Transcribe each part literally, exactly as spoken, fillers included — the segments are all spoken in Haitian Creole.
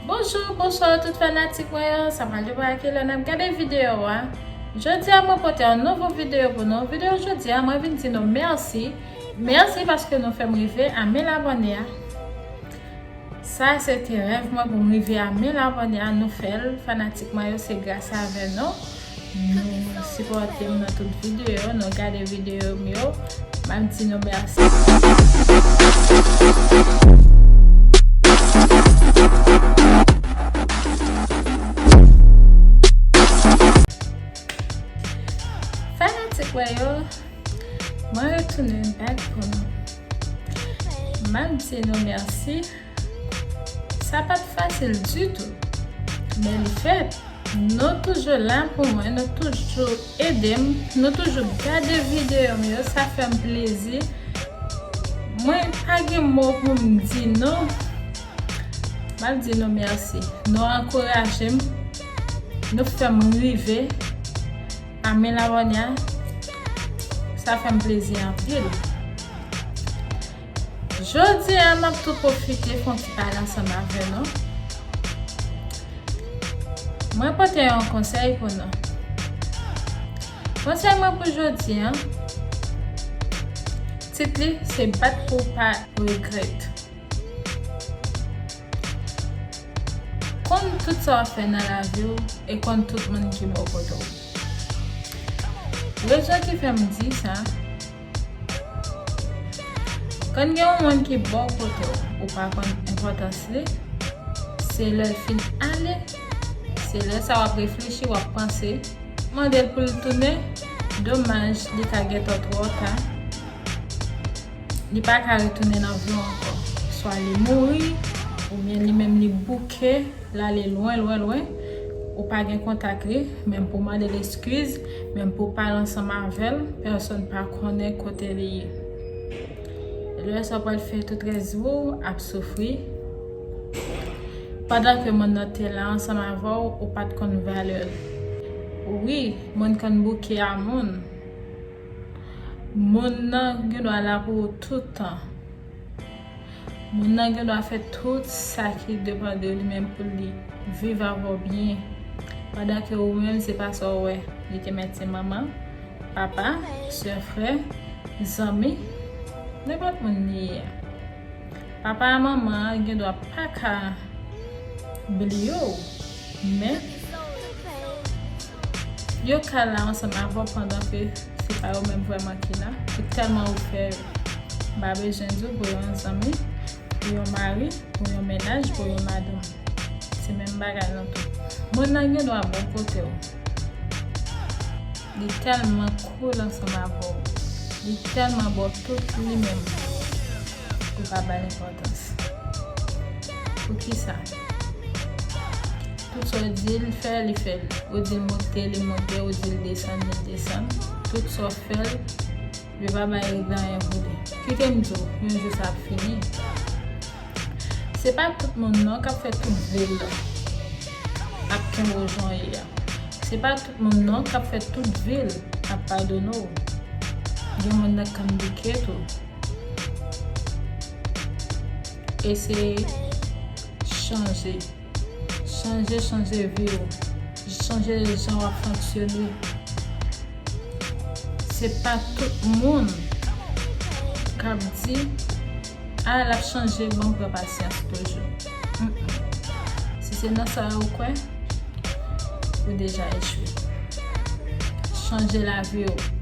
Bonjou, bonswa tout fanatik mwen yo. Sa pral depi a kilè n ap gade videyo a. Jodi a mwen pote yon nouvo videyo pou nou. Videyo jodi a mwen vin di nou mèsi. Mèsi paske nou fè m rive a mil abòne a. Sa se te rèv mwen pou m rive a mil abòne a, nou fè l. Fanatik mwen yo, se gras avè nou. Nou sipòte m nan tout videyo, nou gade videyo m yo. M ap di nou mèsi. Fanatik mwen yo, mwen retounen back pou nou. M ap di nou mèsi. Sa pa t fasil ditou, men li fèt. Nou toujou la pou mwen, nou toujou ede m, nou toujou gade videyo m yo, sa fè m plezi. Mwen pa gen mo pou m di nou. M ap di nou mèsi. Nou ankouraje m, nou fè m rive a mil abòne a, sa fè m plezi anpil. Jodi a, m ap tou pwofite fè yon ti pale ansanm avè nou. Mwen pote yon konsèy pou nou. Konsèy mwen pou jodi a, tit li se bat pou w pa regrèt. Konn tout sa w ap fè nan lavi w e konn tout moun ki bò kote w. Rezon ki fè m di sa, Kan gen yon moun ki bò kote w, ou pa konn enpòtans li, se lè l fin ale, se lè sa w ap reflechi, w ap panse, mande l pou l tounen, domaj, li ka gentan twò ta. Li pa ka retounen nan vi w ankò. Swa li mouri, oubyen li menm li bouke, l ale lwen, lwen, lwen. Ou pa gen kontak li, menm pou mande l eskiz, menm pou pale ansanm avè l, pèsonn pa konnen kote li ye. Lè sa w pral fè tout rès vi w ap soufri. Pandan ke moun nan te la ansanm avè w, ou pa t konn valè l. Wi, moun konn bouke a moun. Moun nan gen dwa la pou ou tout tan. Moun nan gen dwa fè tout sa ki depann de li menm pou li viv avè w byen. Pandan ke ou menm, se pa sa w wè. Li te mèt se manman, papa, sè, frè, zanmi, nenpòt moun li ye a. Papa a manman an gen dwa pa ka bliye w, men yo ka la ansanm avè w pandan ke se pa yo menm vrèman ki la. Pou tèlman ou fè yo. M pa bezwen di w pou yon zanmi, pou yon mari, pou yon mennaj, pou yon madanm. Se menm bagay nan tou. Moun nan gen dwa bò kote w. Li tèlman cool ansanm avè w. Li tèlman ba w tout li menm. Ou pa ba l enpòtans. Poukisa? Tout sa w di l fè, li fè l. Ou di l monte, li monte. Ou di l desann, li desann. Tout sa w fè l, li pa bay anyen pou li. Kite m di w, yon jou sa ap fini. Se pa tout moun non k ap fè tout vi l ap kenbe w jan w ye a. Se pa tout moun non k ap fè tout vi l ap padone w. Gen moun nan k konn bouke tou. Eseye chanje. Chanje, chanje vi w. Chanje jan w ap fonksyone. Se pa tout moun k ap di, "A, l ap chanje, bon, pran pasyans toujou." Mm-mm. Si se nan sa yo w kwè, ou deja echwe. Chanje lavi w.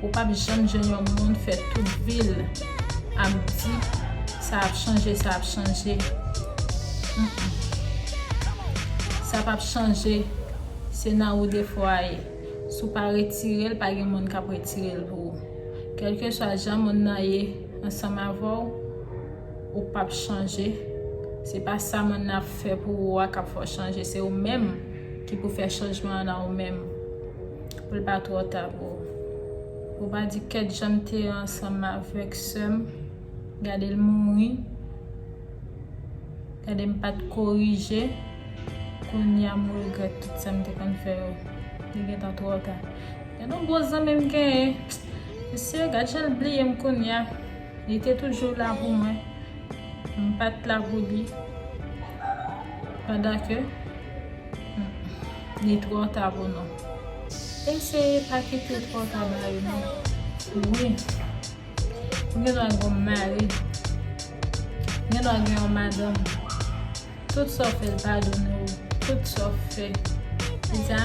Ou p ap janm jwenn yon moun fè tout vi l ap di, "Sa ap chanje, sa ap chanje." Mm-mm. Sa p ap chanje. Se nan ou defo a ye. Si w pa retire l, pa gen moun k ap retire l pou ou. Kèlkeswa jan moun nan ye ansanm avè w, ou p ap chanje. Se pa sa moun nan ap fè pou ou a k ap fè w chanje. Se ou menm ki pou fè chanjman an nan ou menm. Pou l pa twò ta pou ou. Ou pa di, "Kèt jan m te ansanm avèk sè m, gade l mouri." Gade m pa t korije, kounye a m regrèt tout sa m te konn fè yo. Li gentan twò ta. Gen yon bon zanmi m genyen. Mesye, gad jan l bliye m kounye a. Li te toujou la pou mwen. M pa t la pou li. Pandan ke, hmm, li twò ta pou nou. Eseye pa kite l twò ta ba yo non. Wi. Ou gen dwa gen yon mari. Ou gen dwa gen yon madanm. Tout sa w fè, l padone w. Tout sa w fè. Li di a,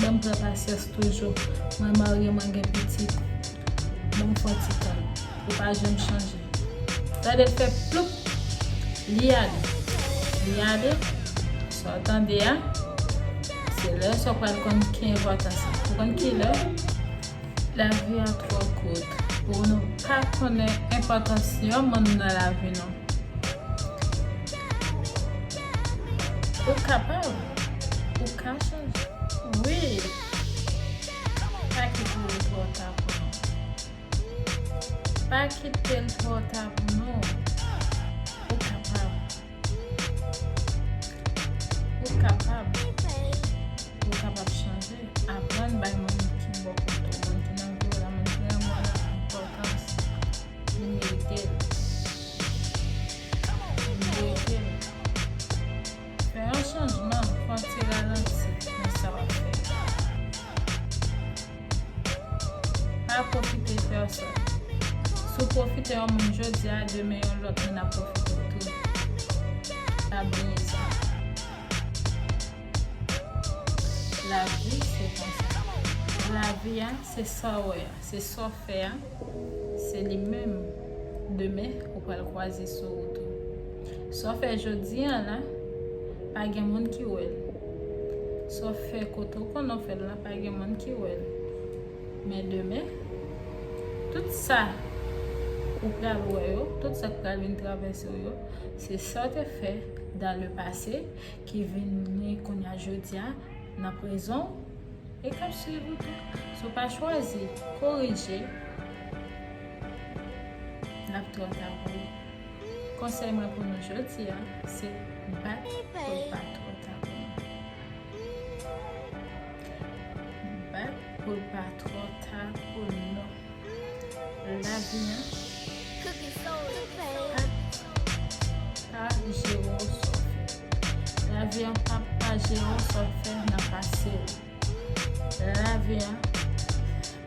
ban m pran pasyans toujou. Mwen marye, mwen gen pitit. Ban m fè yon ti tan. Ou pa janm chanje. Tande l fè ploup. Li ale. Li ale. Sa w tande a, se lè sa w pral konn ki enpòtans la. Ou konn ki lè? Lavi a twò kout pou nou pa konnen enpòtans yon moun nan lavi nou. Ou kapab. Ou ka chanje. Wi. Pa kite l twò ta pou nou. Pa kite l twò ta pou nou. Ou kapab. Ou kapab. Ou kapab chanje. Aprann bay moun ki bò kote w, moun ki nan vi w la, moun ki renmen w la, enpòtans li merite l. Li merite l. Fè yon chanjman, fè yon ti ralanti nan sa w ap fè. Pa pwofite pèsòn. Si w pwofite yon moun jodi a, demen yon lòt moun ap pwofite w tou. Pa bliye sa. Lavi se konsa. Lavi a, se sa w wè a, se sa w fè a, se li menm. Demen, ou pral kwaze sou wout ou. Sa w fè jodi a la, pa gen moun ki wè l. Sa w fè kote w konnen w fè l la, pa gen moun ki wè l. Men demen, tout sa ou pral wè yo, tout sa k pral vin travèse w yo, se sa w te fè dans le passé ki vini kounye a jodi a nan prezan w e k ap swiv ou tou. Si w pa chwazi korije, l ap twò ta pou ou. Konsèy mwen pou nou jodi a, se bat pou l pa twò ta pou nou. Bat pou l pa twò ta pou nou. Lavi a pa, pa jere w sa w fè. Lavi a pa, pa jere w sa w fè nan pase w. Lavi a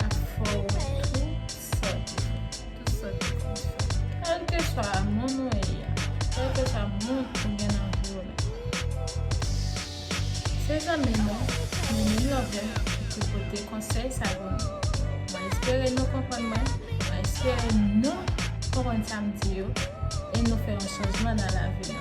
ap fè w wè tout sa w te fè, tout sa w te konn fè. Kèlkeswa moun ou ye a, kèlkeswa moun ou gen nan vi w la. Se zanmi nou, Mimi Lover, ki pote konsèy sa pou nou. Mwen espere nou konprann mwen, mwen espere nou konprann sa m di yo, e nou fè yon chanjman nan lavi nou.